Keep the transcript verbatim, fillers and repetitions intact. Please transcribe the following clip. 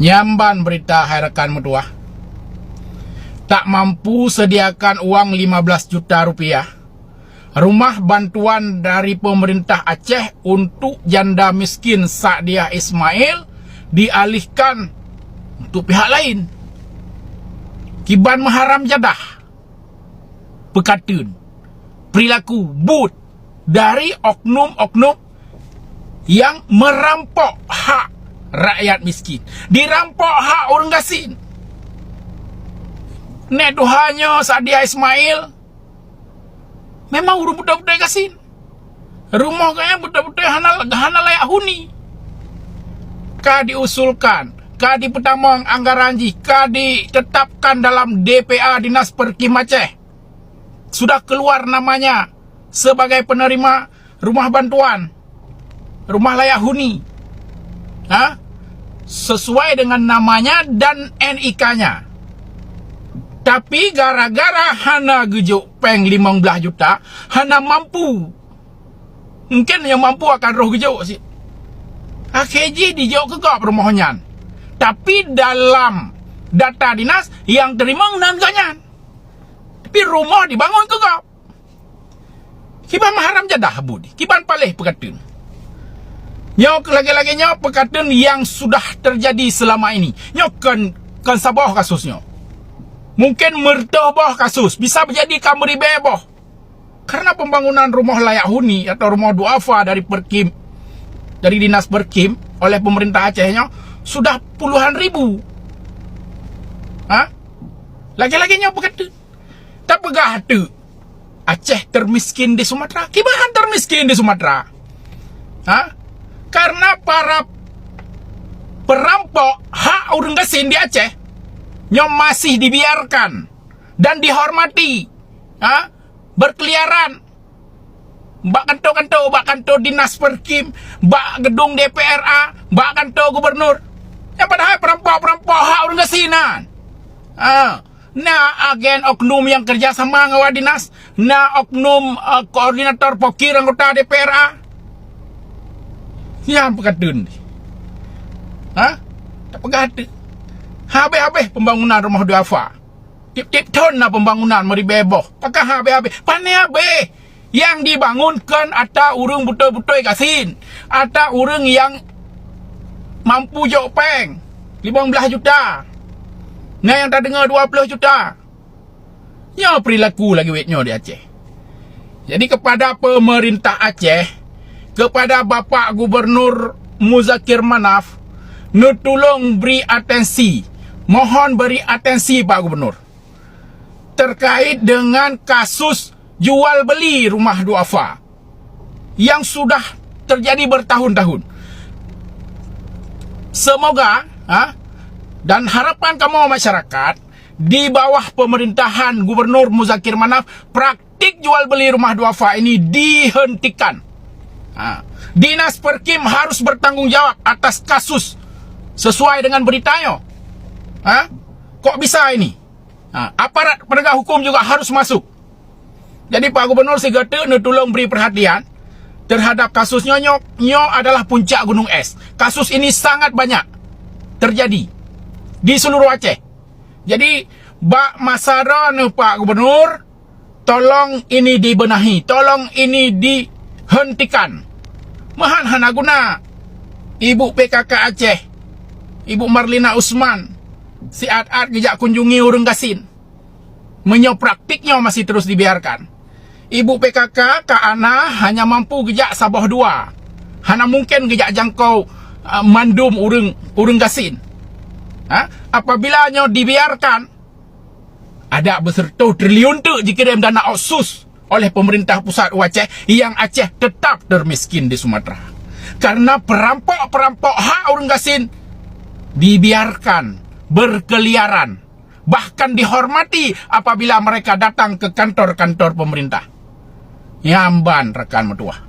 Nyan ban beurita, hai rakan meutuwah. Tak mampu sediakan uang lima belas juta rupiah, rumah bantuan dari pemerintah Aceh untuk janda miskin Sa'diah Ismail dialihkan untuk pihak lain. Kiban meuharam jadah peukateun, perilaku buet dari oknum-oknum yang merampok hak rakyat miskin, dirampok hak ureuëng gasien. Nèk tuha nyoe Sa'diah Ismail memang ureuëng beutôi-beutôi gasien. Rumoh geuh nyan beutôi-beutôi hana, hana layak huni. Ka diusulkan, ka dipeutamong anggaran jih, ka ditetapkan dalam D P A Dinas Perkim Aceh. Sudah keluar namanya sebagai penerima rumah bantuan, rumah layak huni, ha? Sesuai dengan namanya dan N I K-nya. Tapi gara-gara hana geujok péng limong blaih juta, hana mampu. Mungkin nyang mampu akan roh geujok cit. Akhé jih dijok keu gob rumoh nyan. Tapi dalam data dinas, nyang teurimong nan gobnyan. Tapi rumoh dibangun keu gob. Kiban meuharam jadah buet, kiban paléh peukateun. Nyoe lagée-lagée nyoe peukateun nyang sudah terjadi selama ini. Nyoe kon, kon saboh kasus nyoe. Mungkin meureutoh boh kasus, bisa jadi ka meuribée boh. Karena pembangunan rumoh layak huni atau rumoh duafa dari Perkim, dari Dinas Perkim oleh pemerintah Aceh nyoe sudah puluhan ribu. Ha? Lagée-lagée nyoe peukateun. Tapeugah teuk, Aceh termiskin di Sumatera. Kiban termiskin di Sumatera? Ha? Karena para perampok hak ureuëng gasien di Aceh nyoe masih dibiarkan dan dihormati, ha? Berkeliaran bak kantor-kantor, bak kantor dinas Perkim, bak gedung D P R A, bak kantor gubernur. Nyang padahai perampok-perampok hak ureuëng gasien nyan. Ha. Na agen oknum nyang kerja sama ngon awak dinas, na oknum, eh, koordinator pokir anggota D P R A. Nyan peukateun. Ha? Tapeugah teuk. Habéh-habéh pembangunan rumoh duafa. Tiep-tiep thon na pembangunan meuribée boh. Pakon habéh-habéh? Pané habéh? Nyang dibangun kon atra ureuëng beutôi-beutôi gasien, atra ureuëng nyang mampu jok péng limong blaih juta, na nyang tadeungoe dua ploh juta. Nyoe perilaku lagée wét nyoe di Aceh. Jadi kepada pemerintah Aceh, kepada Bapak Gubernur Muzakir Manaf, neutulông bri atensi, mohon beri atensi Pak Gubernur, terkait dengan kasus jual beli rumah duafa yang sudah terjadi bertahun-tahun. Semoga, ha, dan harapan kamoe masyarakat di bawah pemerintahan Gubernur Muzakir Manaf, praktik jual beli rumah duafa ini dihentikan. Ha, Dinas Perkim harus bertanggung jawab atas kasus sesuai dengan beritanya. Ha? Kok bisa ini? Ha, aparat penegak hukum juga harus masuk. Jadi Pak Gubernur sigoe teuk neutulông beri perhatian terhadap kasus nyoe, nyoe, nyoe adalah puncak gunung es. Kasus ini sangat banyak terjadi di seluruh Aceh. Jadi bak masa droeneuh Pak Gubernur, tolong ini dibenahi, tolong ini dihentikan. Meuhan hana guna Ibu P K K Aceh, Ibu Marlina Usman, siat-at geujak kunjungi ureuëng gasien. Meunyoe praktik nyoe masih terus dibiarkan, Ibu P K K ka ana hanya mampu geujak saboh dua. Hana mungkin geujak jangkau, uh, mandum ureuëng, ureuëng gasien. Ha? Apabila nyoe dibiarkan, ada beuseureutôh triliun teuk jikirém dana otsus oleh pemerintah pusat u Aceh, nyang Aceh tetap termiskin di Sumatera. Karena perampok-perampok hak ureuëng gasien dibiarkan berkeliaran, bahkan dihormati apabila mereka datang ke kantor-kantor pemerintah. Nyan ban rakan meutuwah.